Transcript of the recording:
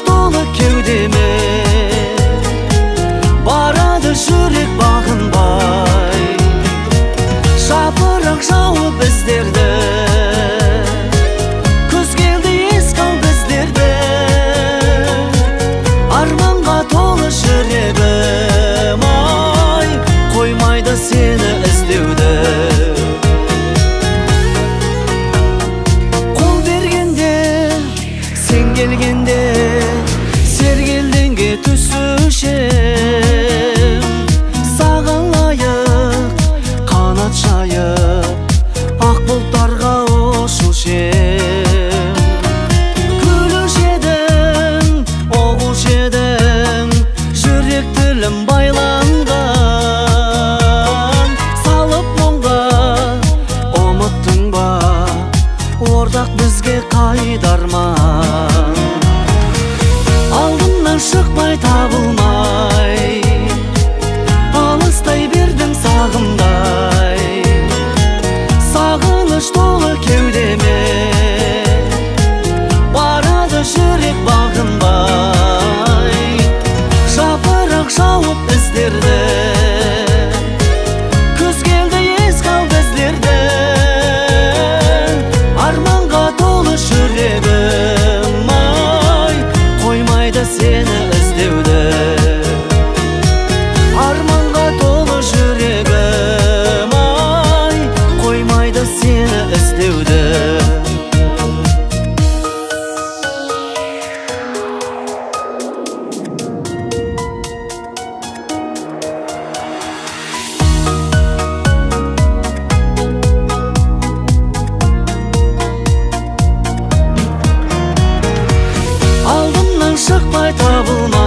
Толы кеудеме барады жүрек бағынбай. Жапырақ жауып іздерді, күз келді еске ал біздерді. Арманға толы жүрегім ай, қоймайды сені іздеуді. Қол бергенде, сен келгенде, сергелдеңге түсуші ем. Саған лайық қанат жайып, ақ бұлттарға ұшушы ем. Күлуші едің, ұғушы едің, жүрек тілім байланған. Салып мұңға ұмыттың ба, ортақ бізге қайда арман. Алдымнан шықпай табылмай, алыстай бердің сағымдай. Сағыныш толы кеудеме барады жүрек бағынбай. Жапырақ жауып іздерді, күз келді еске ал біздерді. Арманға толы жүрегім ай, қоймайды сені іздеуді. Арманға толы жүрегім ай, қоймайды сені іздеуді. Алдымнан шықпай табылмай.